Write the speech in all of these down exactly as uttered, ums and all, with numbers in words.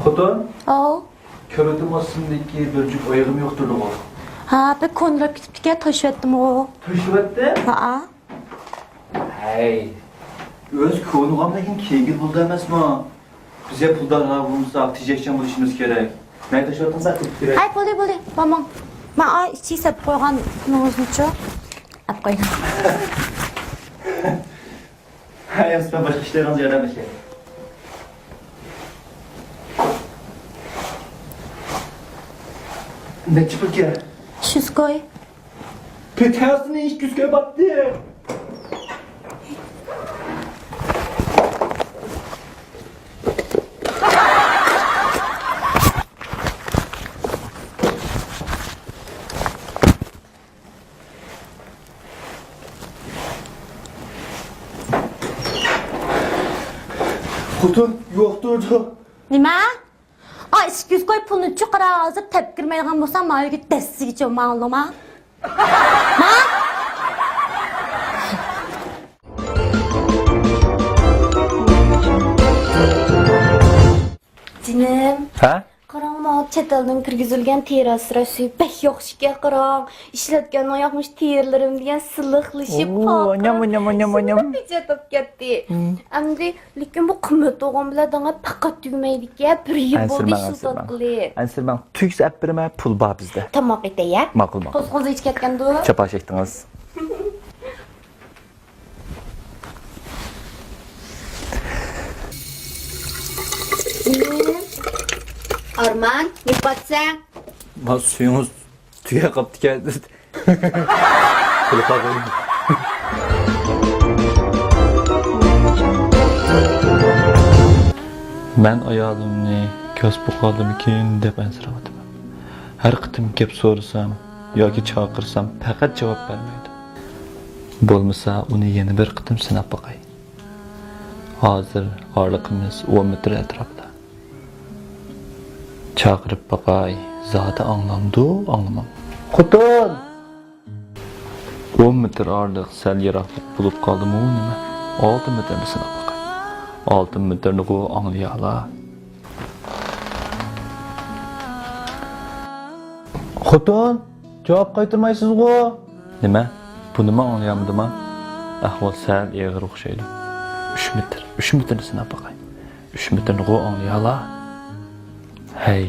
خوتۇن. ئاۋۇ. كۆرۈتۈم ئاستىمدىكى بىر جۈپ ئايىغىم يوقتۇردىغۇ. ھا، بىر كونىلاپ كېتىپتىكەن، تاشلىۋەتتىمغۇ. تاشلىۋەتتىڭ؟ ھا. ھەي، ئۆز كونىغان لېكىن كىيگىلى بولىدۇ ئەمەسمۇ؟ بىزگە پۇلدار بولمىساق، تېجەشچان بولۇشىمىز كېرەك. مەن تاشلىۋەتتىم، سەن كېتىپ كېرەك. ھەي، بولدى، بولدى، بارماڭ. مەن ئا، ئىچى سەپ قويغان پۇلىڭىزنىچۇ ئەپ قويدۇم. ھەي، ئەمىسە باشقا ئىشلىرىڭىزغا ياردەملىشەي. نەچچە پۇل كېرەك؟ ئۈچ يۈز كوي. پېتەسىنى ئىككى يۈز كوي باقتى. خوتۇن، يوقتۇردى. نېمە؟ ئا، ئىككى يۈز كوي پۇلنى چۇقۇر ھازىر تەپكۈرمەيدىغان بولساڭ، ماڭا ئۆيگە دەسسىگىچە ماڭلىما. ما؟ جېنىم. ھە؟ قاراڭ، ماڭا چەت ئەلدىن كىرگۈزۈلگەن تېرە ئاسراش سۈيى بەك ياخشىكەن، قاراڭ. ئىشلەتكەندىن ياقمىش تېرىلىرىم دېگەن سىلىقلىشىپ، ئوو، پارقىراپ، ئانام، ئانام، ئانام، ئانام. سىلىق پېچەت بولۇپ كەتتى. مم. ئەمدى، لېكىن بۇ قىممەت بولغان بىلەن داڭا پەقەت تۈگىمەيدىكەن، بىر يىل بولدى ئەنسىرىمەڭ، ئىشلىتىۋاتقىلى. ئەنسىرىمەڭ. تۈگىسە ئەپ بېرىمەن، پۇل بار بىزدە. تاماق ئېتەي، ھە؟ ماقۇل، ماقۇل. قوزا-قوزا ئىچىپ كەتكەندۇ؟ چاپا چەكتىڭىز. ئارمان، يىقىۋاتسەن. ما سۈيىڭىز تۈگەپ قاپتىكەن. مەن ئايالىمنى كاس بوقالدىمىكىن دەپ ئەنسىرەۋاتىمەن. ھەر قېتىم گەپ سورىسام ياكى چاقىرسام پەقەت جاۋاب بەرمەيدۇ. بولمىسا ئۇنى يەنە بىر قېتىم سىناپ باقاي. ھازىر ئارىلىقىمىز ئون مېتىر ئەتراپىدا. چاقىرىپ باقاي، زادى ئاڭلامدۇ، ئاڭلىمامدۇ؟ خوتۇن! ئون مېتىر ئارىلىق سەل يىراقلىق بولۇپ قالدىمۇ نېمە؟ ئالتە مېتىرنى سىناپ باقاي. ئالتە مېتىرنىغۇ ئاڭلىيالا. خوتۇن، جاۋاب قايتۇرمايسىزغۇ؟ نېمە؟ بۇنىمۇ ئاڭلىيالمىدىما؟ ئەھۋال سەل ئېغىر ئوخشايدۇ. ئۈچ مېتىر، ئۈچ مېتىرنى سىناپ باقاي. ئۈچ مېتىرنىغۇ ئاڭلىيالا. ھەي.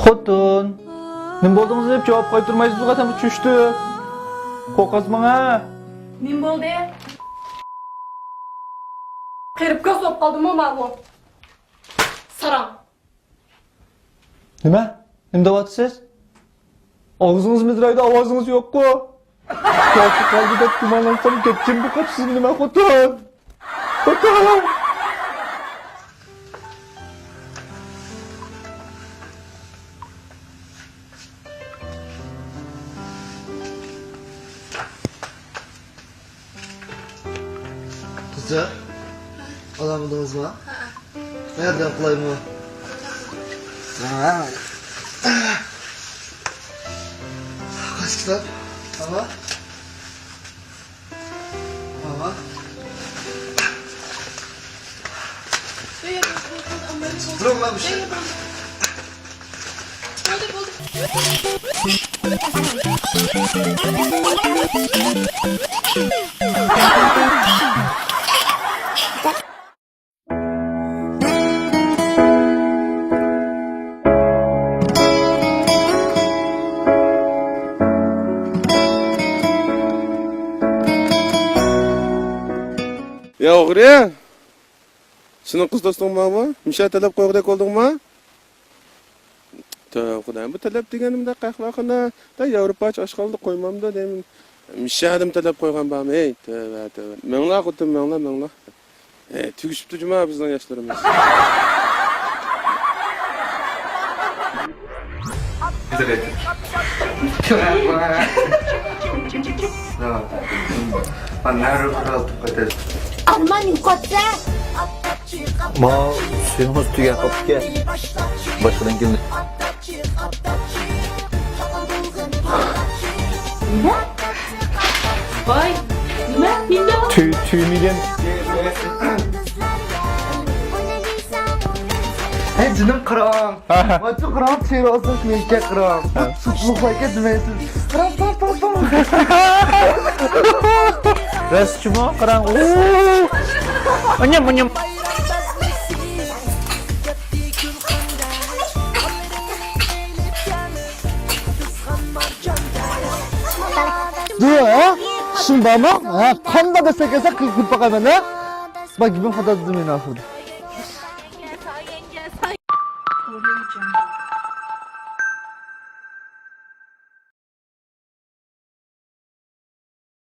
خوتۇن، نېمە بولدىڭىز دەپ جاۋاب قايتۇرمايسىزغۇ، تېخى چۈشتى. قورقاسماڭ ھە؟ نېمە بولدى؟ قېرىپ كاس بولۇپ قالدىمۇ ماۋۇ؟ ساراڭ. نېمە؟ نېمە دەۋاتىسىز؟ ئاغزىڭىز مىدىرايدۇ، ئاۋازىڭىز يوققۇ؟ ياخشى قالدى دەپ گۇمانلانسام، گەپ جىم بولۇپ قاپسىز نېمە خوتۇن؟ خوتۇن! قىزچاق، ئالامىدىڭىزمۇ؟ ھەئە. مەن ياردەم قىلايمۇ؟ ھە. قايسى كىتاب؟ ماما؟ ماما؟ تۇرۇڭ، مەن بىر شەي. يا ئوغرى! سېنىڭ قىز دوستۇڭ بارمۇ؟ مىشا تەلەپ قويغۇدەك بولدۇڭمۇ؟ تۆۋە خۇدايىم، بۇ تەلەپ دېگەن مۇنداق قەھۋەخانا، دا ياۋروپاچە ئاشخانىدا قويمامدۇ دەيمەن. مىشادىم تەلەپ قويغان بارمۇ؟ ھەي، تۆۋە، تۆۋە. مېڭلا خوتۇن، مېڭلا، مېڭلا. ھەي، تۈگىشىپتۇ جۇما بىزنىڭ ياشلىرىمىز. ئارمان يوقاتسا. ما سۈيىڭىز تۈگەپ قاپتىكەن. باشقىدىن كېلىڭ. ۋاي، نېمە؟ مېنىڭ تۈ-، تۈگىمىگەن. ھەي، جېنىم قاراڭ. ماچۇ قاراڭ، تېرە ئاستىدا كىيىنگەن قاراڭ. سۇپلۇقلاركەن دېمەيسىز. قاراڭ، پاڭ، پاڭ، پاڭ. راستچىمۇ؟ قاراڭ. ئۇ. ئۇنيام، ئۇنيام. دۇ، ھە؟ ئىشىڭ بارمۇ؟ ھە، قانداق دېسەك دېسە قىلىپ باقايمەن، ھە؟ باق، گېپىم خاتا دېدىم مەن ئاخىرىدا.